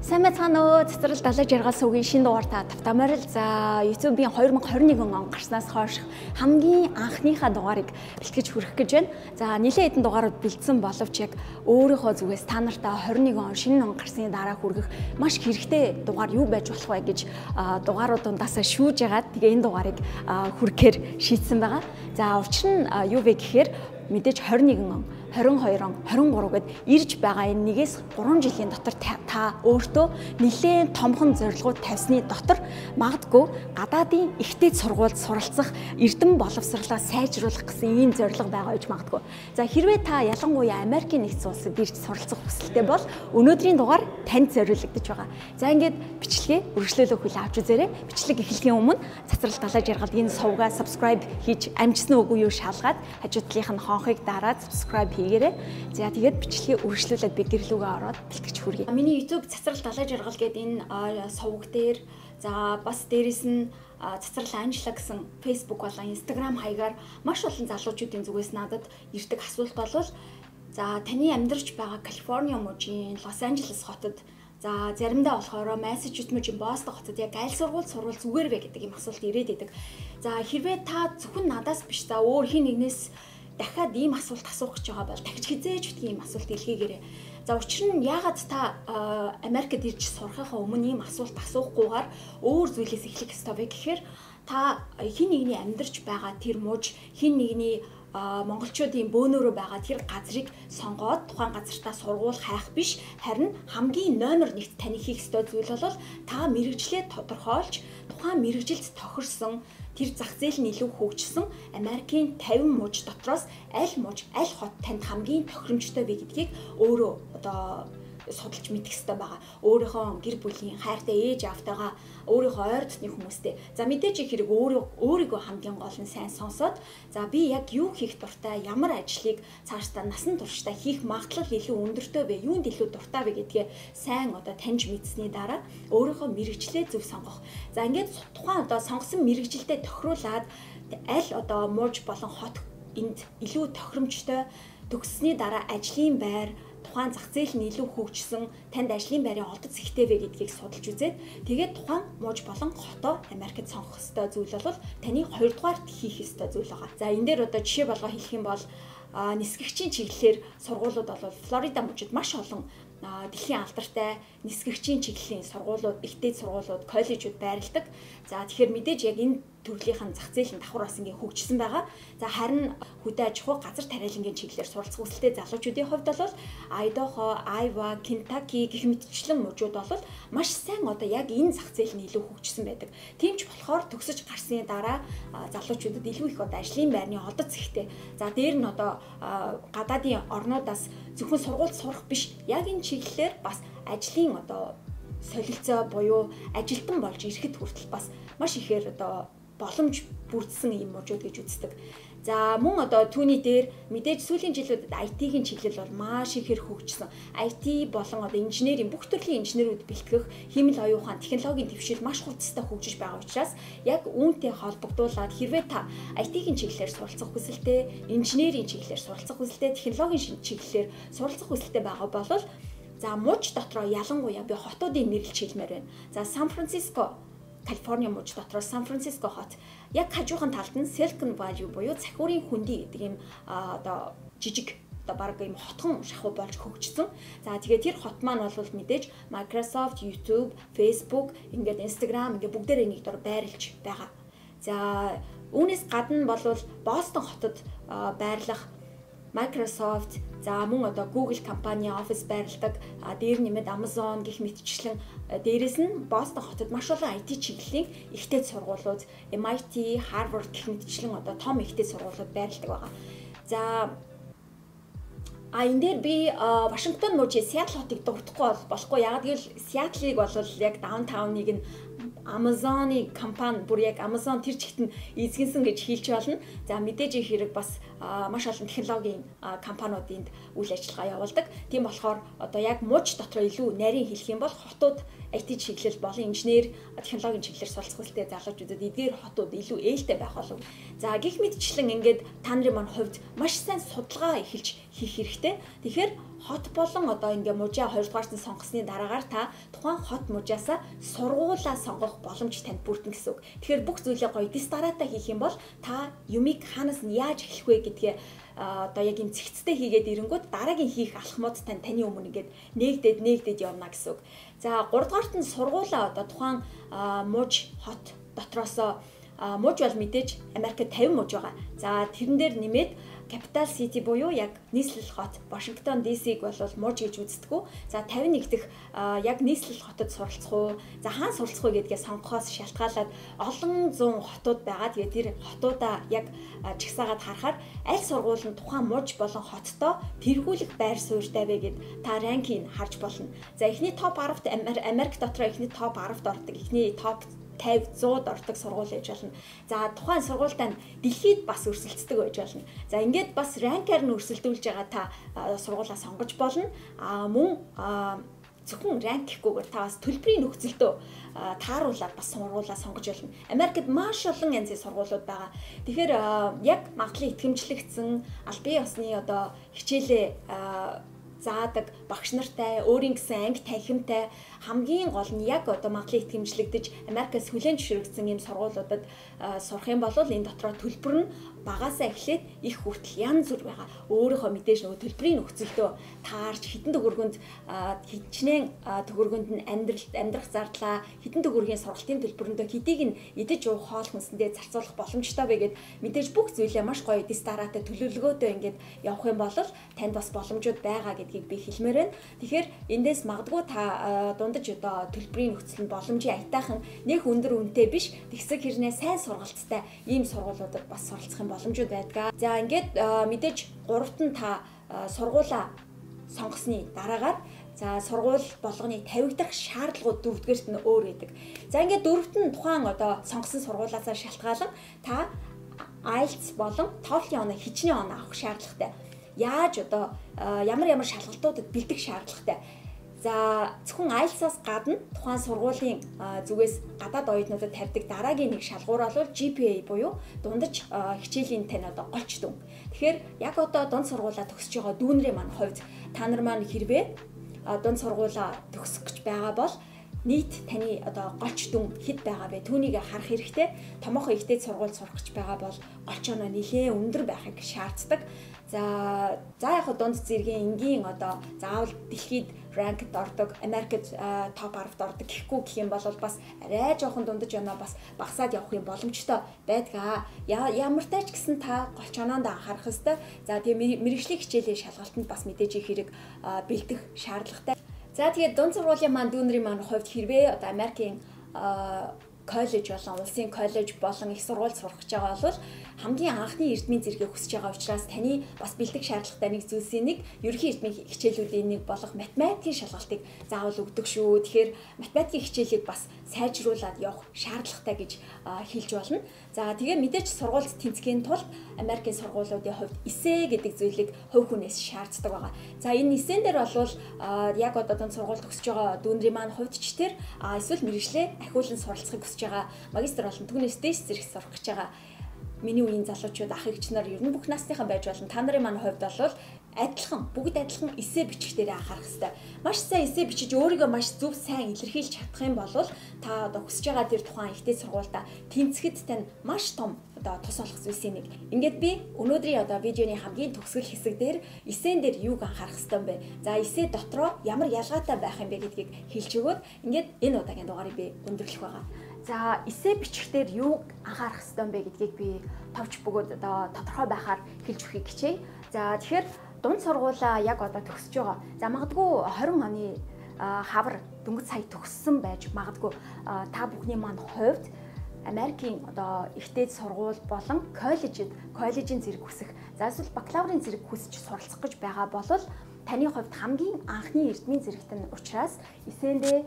Сайн байцгаана уу? Цэцэрлэг далай жаргал сувгийн шинэ дугаартаа тавтай морил. За, YouTube-ийн 2021 он гарснаас хойш хамгийн анхныхаа дугаарыг бэлтгэж хүргэх гэж байна. За, нэлээд хэдэн дугаарууд бэлдсэн боловч яг өөрийнхөө зүгээс та нартаа 21 он шинэ он гарсны дараа хүргэх маш хэрэгтэй дугаар юу байж болох вэ гэж дугаарууд дундаас шүүж ягаад тэгээ энэ дугаарыг хүргэхээр шийдсэн байгаа. За, учир нь юу вэ гэхээр мэдээж 21 он, 22 он, 23 гэд ирж байгаа энэ 1-3 жилийн дотор та өөртөө нэлээд томхон зорилгууд тавьсны дотор магадгүй гадаадын ихтэй сургуульд суралцах, эрдэм боловсрлоо сайжруулах гэсэн ийм зорилго байгаа гэж магадгүй. За, хэрвээ та ялангуяа Америкийн нэгдсэн улсад ирж суралцах хүсэлтэй бол өнөөдрийн дугаар танд зориулагдаж байгаа. За, ингээд бичлэгээ үргэлжлүүлэх хүлээ авч үзээрэй. Бичлэг эхлэхийн өмнө Цацрал далай жаргалд энэ сувгаа subscribe хийж амжсан үгүй юу шалгаад хажуу талынх нь хонхыг дараад subscribe хийгээрэй. За, тэгээд бичлэгээ үргэлжлүүлээд би гэрлүүгээ ороод бэлтгэж хүргэе. Миний YouTube Цацрал далай жаргал гээд энэ сувг дээр, за бас дээрэс нь Цацрал Анжела гэсэн Facebook болон Instagram хаягаар маш олон залуучуудын зүгээс надад ирдэг асуулт бол за таны амьдарч байгаа Калифорни мужийн Лос Анжелес хотод, за заримдаа болохоор Массачусетс мужийн Бостон хотод яг аль сургууль сурвал зүгээр вэ гэдэг юм асуулт ирээд идэг. За, хэрвээ та зөвхөн надаас биш, за өөр хин нэгнээс дахиад ийм асуулт асуух гэж байгаа бол дахиж хизээж битгий ийм асуулт илгээгээрэй. За, учир нь яагаад та Америкт ирж сурахынхаа өмнө ийм асуулт асуухгүйгээр өөр зүйлээс эхлэх ёстой вэ гэхээр та хин нэгний амьдарч байгаа тэр муж, хин нэгний монголчуудын бөөнөрөө байгаа тэр газрыг сонгоод тухайн газартаа сургууль хайх биш, харин хамгийн номер 1-т таны хийх ёстой зүйл бол та мэргэжлээ тодорхойлж тухайн мэргэжилд тохирсон тэр зах зээл нь илүү хөгжсөн Америкийн 50 муж дотроос аль муж, аль хот танд хамгийн тохиромжтой вэ гэдгийг өөрөө одоо судалж мэдэх ёстой байгаа. Өөрийнхөө гэр бүлийн хайртай ээж аавтайгаа, өөрийнхөө ойр дотны хүмүүстэй. За, мэдээж их хэрэг өөрийгөө хамгийн гол нь сайн сонсоод, за би яг юу хийх дуртай, ямар ажлыг цаашдаа насан туршдаа хийх магадлал илүү өндөртэй вэ, юунд илүү дуртай вэ гэдгээ сайн одоо таньж мэдсэний дараа өөрийнхөө мэргэжлээ зөв сонгох. За, ингээд тухайн одоо сонгосон мэргэжилдээ тохируулаад аль одоо муж болон хот энд илүү тохиромжтой, төгссөний дараа ажлын байр, тухайн зах зээл нь илүү хөгжсөн, танд ажлын байрын олдоц ихтэй вэ гэдгийг судалж үзээд тэгээд тухайн муж болон хотоо Америкт сонгох ёстой зүйл бол таны хоёрдугаарт хийх ёстой зүйл байгаа. За, энэ дээр одоо жишээ болгоо хэлэх юм бол нисгэгчийн чиглэлээр сургуулиуд бол Флорида мужид маш олон дэлхийн алдартай нисгэгчийн чиглэлийн сургуулиуд, ихтэй сургуулиуд, коллежууд байрладаг. За, тэгэхээр мэдээж яг энэ төрлийнх нь зах зээл нь давхар бас ингээ хөгжсөн байгаа. За, харин хөдөө аж ахуй, газар тариалангийн чиглэлээр суралцах хүсэлтэй залуучуудын хувьд бол Айдахо, Айва, Кентаки гэх мэтчлэн мужууд бол маш сайн одоо яг энэ зах зээл нь илүү хөгжсөн байдаг. Тийм ч болохоор төгсөж гарсны дараа залуучуудад илүү их одоо ажлын байрны олдоц ихтэй. За, дээр нь одоо гадаадын орнуудаас зөвхөн сургуульд сурах биш, яг энэ чиглэлээр бас ажлын одоо солилцоо буюу ажилтан болж ирэхэд хүртэл бас маш ихээр одоо боломж бүрдсэн юм мужууд гэж үздэг. За, мөн одоо түүний дээр мэдээж сүүлийн жилүүдэд IT-ийн чиглэл бол маш ихээр хөгжсөн. IT болон одоо инженерийн бүх төрлийн инженерүүд бэлтгэх хиймэл оюун ухаан, технологийн дэвшил маш хурдтай хөгжиж байгаа учраас яг үүнтэй холбогдуулаад хэрвээ та IT-ийн чиглэлээр суралцах хүсэлтэй, инженерийн чиглэлээр суралцах хүсэлтэй, технологийн чиглэлээр суралцах хүсэлтэй байгаа бол за муж дотроо ялангуяа би хотуудын нэрлж хэлмээр байна. За, Сан Франциско, Калифорни муж дотроо Сан Франциско хот яг хажуухан талд нь Silicon Valley буюу цахиурын хөндөй гэдэг ийм одоо жижиг одоо баг ийм хотхон шахуу болж хөгжсөн. За, тэгээд тэр хот маань бол мэдээж Microsoft, YouTube, Facebook, ингээд Instagram ингээд бүгдээрээ нэг дор байрлаж байгаа. За, үүнээс гадна бол Бостон хотод байрлах Microsoft, за мөн одоо Google компани офис байрладаг, дээр нэмээд Amazon гэх мэтчлэн дээрээс нь Бостон хотод маш олон IT чиглэлийн ихтэй сургуулиуд, MIT, Harvard гэх мэтчлэн одоо том ихтэй сургуулиуд байрладаг байгаа. За, энэ дээр би Вашингтон мужийн Сиэтл хотыг дуртахгүй болохгүй. Яагаад гэвэл Сиэтлийг бол яг даунтауныг нь Amazon-ы компани бүр яг Amazon тэр чигт нь эзэгсэн гэж хэлж болно. За, мэдээж их хэрэг бас маш олон технологийн компаниудын үйл ажиллагаа явуулдаг. Тийм болохоор одоо яг муж дотроо илүү нарийн хэлэх юм бол хотууд IT чиглэл болон инженер технологийн чиглэлээр суралцах хүсэлтэй залуучуудад эдгээр хотууд илүү ээлтэй байх болов. За, гэх мэтчлэн ингээд та нарын маань хувьд маш сайн судалгаа эхэлж хийх хэрэгтэй. Тэгэхээр Хот болон одоо ингээ мужаа хоёрдугаарт нь сонгосны дараагаар та тухайн хот мужаасаа сургуулаа сонгох боломж танд бүрдэн гэсэн үг. Тэгэхээр бүх зүйлээ гоё дэс дараатай хийх юм бол та юмыг хаанаас нь яаж эхлэх вэ гэдгээ одоо яг юм цэгцтэй хийгээд ирэнгүүт дараагийн хийх алхмууд тань таны өмнө ингээд нээгдээд явна гэсэн үг. За, гуравдугаарт нь сургуулаа одоо тухайн муж хот дотроосоо, муж бол мэдээж Америкт 50 муж байгаа. За, тэрэн дээр нэмээд Capital City буюу яг нийслэл хот Вашингтон DC-г бол муж гэж үздэггүй. За, 51 дэх яг нийслэл хотод суралцах уу? За, хаана суралцах вэ гэдгээ сонгохоос шалтгаалаад олон зуун хотууд байгаа. Тэгээд тэр хотуудаа яг жагсаагаад харахаар аль сургууль нь тухайн муж болон хоттой тэргүүлэх байр суурьтай вэ гэд та rank ийг харж болно. За, эхний топ 10-т, Америк дотроо эхний топ 10-т ордог, эхний топ 50 100-д ордог сургууль байж болно. За, тухайн сургуультай нь дэлхийд бас өрсөлддөг байж болно. За, ингээд бас rank аар нь өрсөлдүүлж байгаа та сургуулаа сонгож болно. А мөн зөвхөн rank гэхгүйгээр та бас төлбөрийн нөхцөлдөө тааруулаад бас сургуулаа сонгож болно. Америкт маш олон янзын сургуулиуд байгаа. Тэгэхээр яг магадлалын итгэмжлэгдсэн, албан ёсны одоо хичээлээ заадаг багш нартай, өөрийн гэсэн анги танхимтай, хамгийн гол нь яг одоо магадлалын итгэмжлэгдэж Америкаас хүлээн зөвшөөрөгдсөн ийм сургуулиудад сурах юм бол энэ дотроо төлбөр нь багасаа эхлээд их хүртэл янз бүр байгаа. Өөрийнхөө мэдээж нөгөө төлбөрийн нөхцөлдөө таарч, хэдэн төгрөгөнд, хичнээн төгрөгөнд нь амьдрал амьдрах зардлаа, хэдэн төгрөгийн сургалтын төлбөрөндөө хэдийг нь идэж уух хоол хүнсэндээ зарцуулах боломжтой вэ гэд мэдээж бүх зүйлээ маш гоё дэс дараатай төлөвлөгөөтэй ингээд явах юм бол танд бас боломжууд байгаа гэдгийг би хэлмээр байна. Тэгэхээр эндээс магадгүй та дундаж одоо төлбөрийн нөхцөл нь боломжийн аятайхан нэх өндөр үнэтэй биш, тэгсэг хэрнээ сайн сургалттай ийм сургуулиудад бас суралцах юм боломжууд байдаг. За, ингээд мэдээж гуравт нь та сургуулаа сонгосны дараагаар, за, сургууль болгоны тавигдах шаардлагууд дөрөвдүгээрт нь өөр байдаг. За, ингээд дөрөвт нь тухайн одоо сонгосон сургуулиасаа шалтгаалan та IELTS болон TOEFL-ийн оноо хичнээн оноо авах шаардлагатай. Яаж одоо ямар ямар шалгалтуудад бэлдэх шаардлагатай. За, зөвхөн IELTS-аас гадна тухайн сургуулийн зүгээс гадаад оюутнуудад тавьдаг дараагийн нэг шалгуур бол GPA буюу дундаж хичээлийн тань одоо голч дүн. Тэгэхээр яг одоо дунд сургуулаа төгсөж байгаа дүүнрийн маань хувьд, та нар маань хэрвээ дунд сургуулаа төгсөх гэж байгаа бол нийт таны одоо голч дүн хэд байгаа вэ? Түүнийг харах хэрэгтэй. Томоохон их дээд сургууль сурах гэж байгаа бол голч оноо нэлээд өндөр байхыг шаарддаг. За, яг дунд зэргийн энгийн одоо заавал дэлхийд rank д ордог, Америкт топ 10-д ордог гэхгүй гэх юм бол бас арай жоохон дундаж оноо бас багасаад явах юм боломжтой байдгаа. Ямар тач гэсэн та голч оноонд анхаарах ёстой. За, тэгээ мэргэжлийн хичээлийн шалгалтанд бас мэдээж их хэрэг бэлдэх шаардлагатай. За, тэгээд дунд сургуулийн маань дүүнрийн маань хувьд хэрвээ одоо Америкийн коллеж болон улсын коллеж болон их сургууль сурах гэж байгаа бол хамгийн анхны эрдмийн зэргийг хүсэж байгаа учраас таны бас бэлдэх шаардлагатай нэг зүйлсийн нэг ерөнхий эрдмийн хичээлүүдийн нэг болох математикийн шалгалтыг заавал өгдөг шүү. Тэгэхээр математикийн хичээлийг бас сайжруулад явах шаардлагатай гэж хэлж болно. За, тэгээ мэдээж сургуульд тэнцэхийн тулд Америкийн сургуулиудын хувьд эссе гэдэг зүйлийг хувь хүнээс шаарддаг байгаа. За, энэ эссэн дээр бол яг одоо дунд сургууль төгсөж байгаа дүүнрийн маань хувьд ч тэр эсвэл мэргэжлээ ахиулан суралцахыг хүсэж байгаа магистр болон түүнээс дээш зэрэг сурах гэж байгаа миний үеийн залуучууд, ах эгч нар, ер нь бүх насныхан байж болно. Та нарын маань хувьд бол адилхан, бүгд адилхан эссе бичих дээр анхаарах хэрэгтэй. Маш сайн эссе бичиж, өөрийгөө маш зөв сайн илэрхийлж чадах юм бол та одоо хүсэж байгаа тэр тухайн их дээд сургуультай тэнцэхэд тань маш том одоо тус болох зүйлсийн нэг. Ингээд би өнөөдрийн одоо видеоны хамгийн төгсгөл хэсэг дээр эсэн дээр юуг анхаарах хэрэгтэй юм бэ? За, эссе дотроо ямар ялгаатай байх юм бэ гэдгийг хэлж өгөөд ингээд энэ удаагийн дугаарыг би өндөрлөх байгаа. За, эссе бичих дээр юуг анхаарах хэрэгтэй юм бэ гэдгийг би товч бөгөөд одоо тодорхой байхаар хэлж өгөхийг хичээе. За, тэгэхээр дунд сургуулаа яг одоо төгсөж байгаа. За, магадгүй 20 оны хавар дөнгөж сая төгссөн байж магадгүй. Та бүхний маань хувьд Америкийн одоо их дээд сургууль болон коллежид коллежийн зэрэг хүсэх, за, эсвэл бакалаврын зэрэг хүсэж суралцах гэж байгаа бол таны хувьд хамгийн анхны эрдмийн зэрэгт нь учраас эсэндээ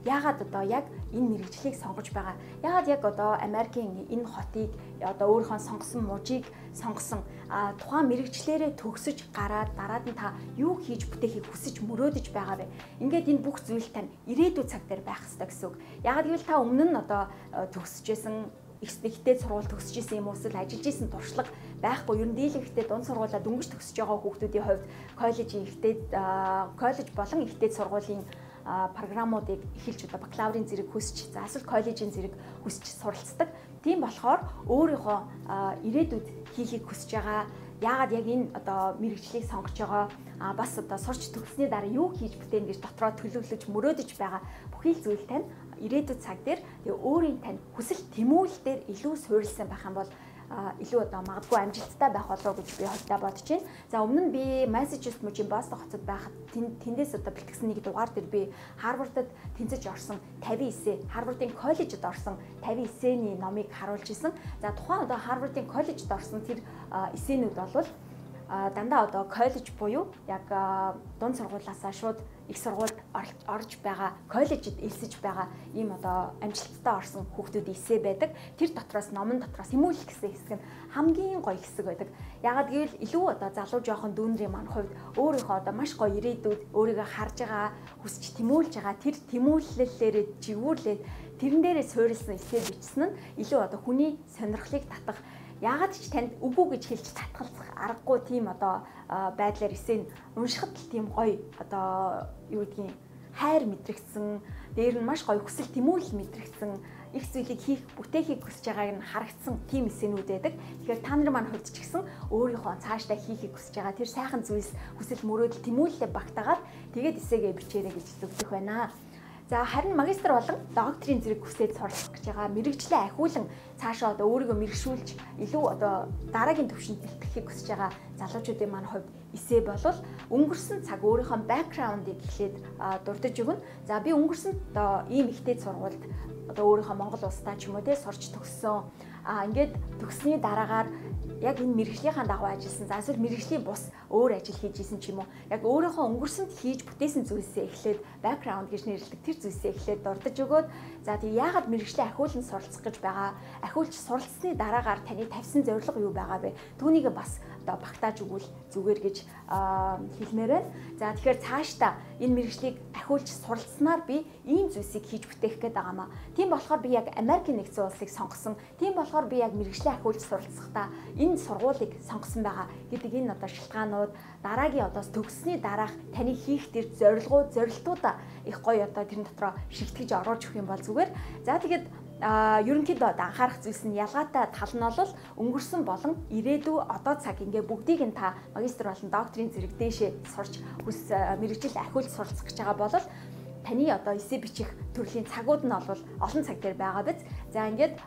яагаад одоо яг энэ мэргэжлийг сонгож байгаа? Яагаад яг одоо Америкийн энэ хотыг, одоо өөрийнхөө сонгосон мужийг сонгосон, тухайн мэргэжлээрээ төгсөж гараад дараад нь та юу хийж бүтээхийг хүсэж мөрөөдөж байгаа вэ? Ингээд энэ бүх зүйл тань ирээдүйн цаг дээр байх хэрэгтэй гэсэн үг. Яагаад гэвэл та өмнө нь одоо төгсөж байсан ихтэй сургууль төгсөж исэн юм уу эсвэл ажиллаж исэн туршлага байхгүй. Ер нь дийлэнхдээ дунд сургуулаа дөнгөж төгсөж байгаа хүүхдүүдийн хувьд коллежийн ихтэй коллеж болон ихтэй сургуулийн програмуудыг эхэлж одоо бакалаврын зэрэг хүсч, за эсвэл коллежийн зэрэг хүсч суралцдаг. Тийм болохоор өөрийнхөө ирээдүйд хийхийг хүсэж байгаа, яагаад яг энэ одоо мэргэжлийг сонгож байгаа, бас одоо сурч төгссөний дараа юу хийж бүтээн гэж дотроо төлөвлөж мөрөөдөж байгаа бүхий л зүйл тань ирээдүйд цаг дээр тэгээ өөрийн тань хүсэл тэмүүлэл дээр илүү суурилсан байх юм бол илүү одоо магадгүй амжилттай байх болов гэж би хувьдаа бодож байна. За өмнө нь би Massachusetts мужийн Бостон хотод байхад тэндээс одоо бэлтгэсэн нэг дугаар дээр би Харвардад тэнцэж орсон 50 эссе, Харвардын коллежид орсон 50 эссений номыг харуулж исэн. За тухайн одоо Харвардын коллежид орсон тэр эссенүүд бол дандаа одоо коллеж буюу яг дунд сургуулиасаа шууд их сургуульд орж байгаа, коллежид элсэж байгаа ийм одоо амжилттай орсон хүүхдүүд эссе байдаг. Тэр дотроос номон дотроос тэмүүлэл гэсэн хэсэг нь хамгийн гоё хэсэг байдаг. Яагаад гэвэл илүү одоо залуу жоохон дүүнрийн маань хувьд өөрийнхөө одоо маш гоё ирээдүйд өөрийгөө харж байгаа, хүсч тэмүүлж байгаа тэр тэмүүллэлээрээ жигүүрлээд тэрэн дээрээ суурилсан эссе бичсэн нь илүү одоо хүний сонирхлыг татах, яагаад ч танд үгүй гэж хэлж татгалзах аргагүй тийм одоо байдлаар эсээ уншихад л тийм гоё одоо юу гэдгийг хайр мэдрэгдсэн, дээр нь маш гоё хүсэл тэмүүлэл мэдрэгдсэн, их зүйлийг хийх, бүтээхийг хүсэж байгааг нь харагдсан тийм эсэнүүд байдаг. Тэгэхээр та нар маань хувьд ч гэсэн өөрийнхөө цаашдаа хийхийг хүсэж байгаа тэр сайхан зүйлс, хүсэл мөрөөдөл, тэмүүлэлээ багтаагаад тэгээд эсээгээ бичээрэй гэж зөвлөх байна. За харин магистр болон докторийн зэрэг хүсээд суралцах гэж байгаа мэргэжлээ ахиулан цаашаа одоо өөрийгөө мэргэшүүлж илүү одоо дараагийн түвшинд бэлтгэхийг хүсэж байгаа залуучуудын маань хувьд эссе болвол өнгөрсөн цаг өөрийнхөө background ыг эхлээд дурдж өгнө. За би өнгөрсөн одоо ийм ихтэй сургуульд одоо өөрийнхөө Монгол улсдаа ч юм уу те сурч төгссөн. Ингээд төгссөний дараагаар яг энэ мэргэжлийнхаа дагуу ажилласан. За эсвэл мэргэжлийн бус өөр ажил хийж исэн ч юм уу. Яг өөрийнхөө өнгөрсөнд хийж бүтээсэн зүйлсээ эхлээд background гэж нэрлэдэг тэр зүйлсээ эхлээд дурдж өгөөд, за тэг яагаад мэргэжлээ ахиулан суралцах гэж байгаа, ахиулж суралцсны дараагаар таны тавьсан зорилго юу байгаа вэ? Түүнийг бас одоо багтааж өгвөл зүгээр гэж хэлмээр байна. За тэгэхээр цаашдаа энэ мэргэжлийг ахиулж суралцсанаар би ийм зүйлсийг хийж бүтээх гээд байгаа маа. Тийм болохоор би яг Америкийн нэгдсэн улсыг сонгосон. Тийм болохоор би яг мэргэжлээ ахиулж суралцахдаа энэ сургуулийг сонгосон байгаа гэдэг энэ одоо шалтгаанууд, дараагийн одоо төгссөний дараах таны хийх тэр зорилгоо, зорилтуудаа их гоё одоо тэрэн дотроо шигтгэж оруулж өгөх юм бол зүгээр. За тэгээд ерөнхийдөө анхаарах зүйлс нь ялгаатай тал нь бол өнгөрсөн болон ирээдүй одоо цаг ингээ бүгдийг нь та магистр болон докторийн зэрэг дээшээ сурч хүс мэргэжил ахиулж суралцах гэж байгаа бол таны одоо эссе бичих төрлийн цагууд нь бол олон цаг дээр байгаа биз. За ингээд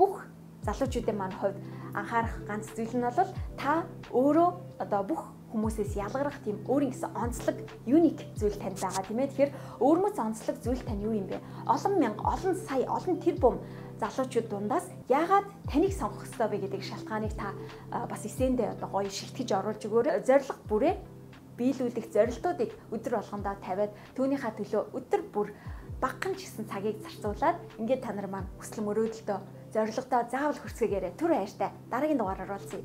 бүх залуучуудын маань хувьд анхаарах ганц зүйл нь бол та өөрөө одоо бүх хүмүүсээс ялгарах тийм өөрийн гэсэн онцлог, unique зүйл танд байгаа, тийм ээ. Тэгэхээр өвөрмөц онцлог зүйл тань юу юм бэ? Олон мянга, олон сая, олон тэрбум залуучууд дундаас яагаад таныг сонгох ёстой вэ гэдэг шалтгааныг та бас эсэндээ одоо гоё шигтгэж оруулж өгөөрэй. Зорилго бүрээ биелүүлэх зорилтуудыг өдөр болгондоо тавиад түүнийхээ төлөө өдөр бүр багахан ч гэсэн цагийг зарцуулаад ингээд та нар маань хүсэл мөрөөдөлтөө, зорилгодоо заавал хүрцгээгээрэй. Түр баяртай. Дараагийн дугаараар уулзъя.